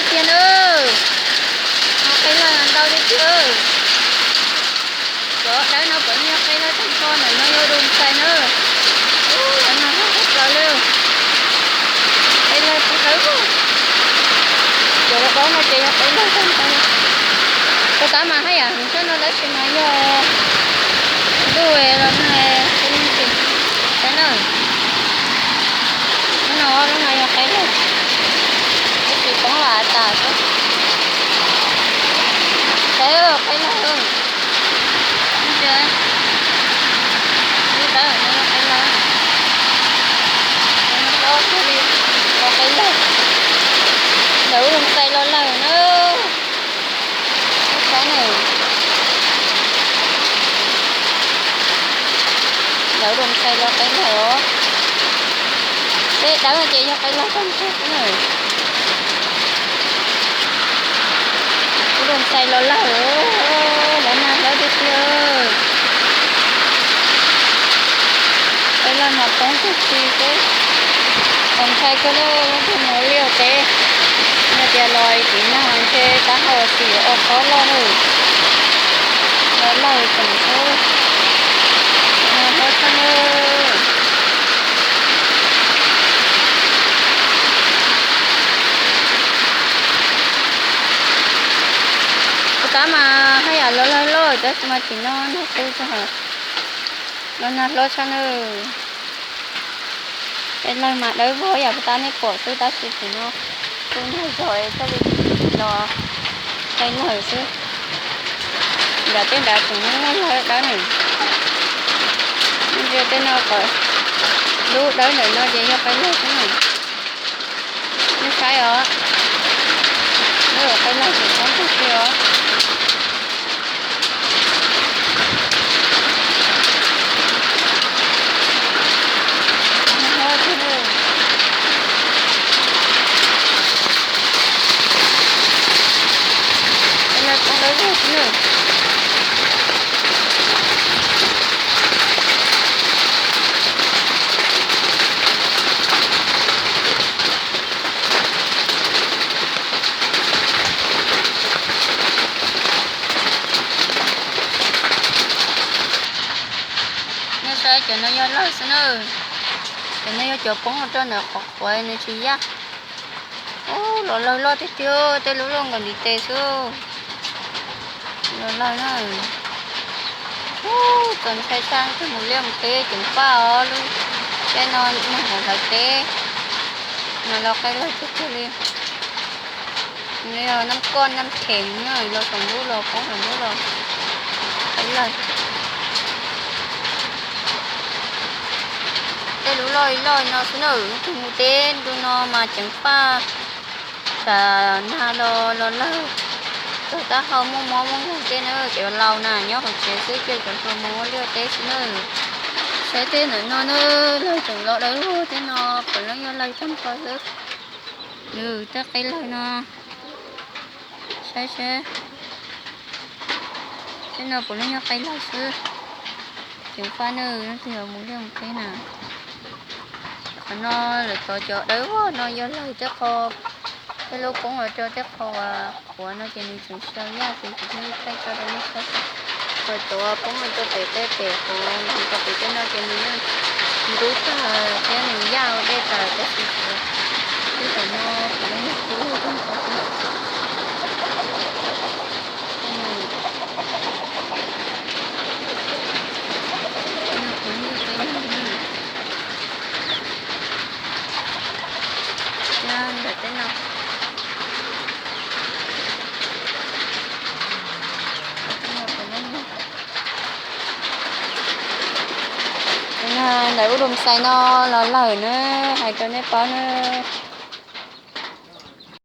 Tiag na, qe lawg ntau tiag tiag. Cov dawb no puav leej yog qe lawg tag nrho, ntawm no yog dum xais na. Ub, no yog qe lawg, qe lawg tag dawb. Cov dawb no ces yog qe lawg tag nrho. Puag ta mas haj yam heev tshaj no tab sis mas yog ntuj los nag qe lawg tsis saib na. Lub no, lub no yog qe lawg, tab sis poob los tas xwb. Saib, qe lawg. Lub dawb no yog qe lawg, los qe lawg, ntawm ub dum xais los lawg na. Saib na, ntawm ub dum xais los qe lawg os. Tej dawb no ces yog qe lawg tag nrho xwb na. Ub dum xais los lawg, los nag hlob tiag tiag. Qe lawg mas poob tag tsis teb, txaus ntshai kawg li. Leej twg mus ua liaj ua teb no tias los tim nag ntshe taub hau xim ua qhov loj lawm. Los lawg tseem xwb, los nag hlob tshaj na. Puag ta mas haj yam los lawg loj tab sis mas tim no nag qus tag, los nag hlob tshaj na. Qe lawg mas dawb vog yam puag ta nej pom xwb tab sis tim no kuj nag zog es thiaj li los qe lawg xwb. Nram tej nrad tseem muaj lawg dawb na. Ntsia tej no kom, lub dawb ntawm no ces yog qe lawg xwb na. Nej saib os, lub qe lawg tseem poob tag tsis os. Qe lawg poob dawb vog xwb na. Nej saib cov no yog lawg xwb na. Cov no yog cov poob rau ntawm qhov quav nws tsis yaj. Ub, los lawg loj tiag tiag, tej lub loj nkaus ntiv tes xwb. Los lawg na. Ub, txaus ntshai tshaj, leej twg mus liaj mus teb ceev faj os. Lub caij no nag hauv hlawv teb mas los qe lawg tiag tiag li. Nws yog nab koj nab kheem na, los saum ntuj los poob saum ntuj los qe lawg. Tej lub loj loj no xwb na, leej twg mus teb ntu no mas ceev faj, tsam nag los los lawg, txog taub hau muaj mob muaj nkeeg tej na. Cov laus na nyob hauv tsev xwb, cia cov hluas mus ua liaj teb xwb na. Saib tej ntawm no na, lawg tseem los dawb vog, tej no puav leej yog lawg tag nrho xwb. Nws tej qe lawg no, saib seb, tej no puav leej yog qe lawg xwb. Ceev faj na, leej twg yuav mus liaj mus teb na. Qhov no lawv tov cov dawb vog no yog lawg tej qho, tej lub poob los rau tej qho uas qhuav no ces nws tseem sau yaj ces kuv thiaj thaij tso rau nej saib. Qhov cov poob los rau pem tej pem qhov, qhov pem tej no ces nws yeej ntub tag thiab nws yaj ua dej tag tab sis qhov, tej qhov no puav leej yog qe lawg tag nrho xwb. Tej no, tej no puav leej yog qe lawg na. Thiab ntawm tej no, tej no puav leej yog, tej no ntawm ub dum xais no los lawg na, hais rau nej paub na.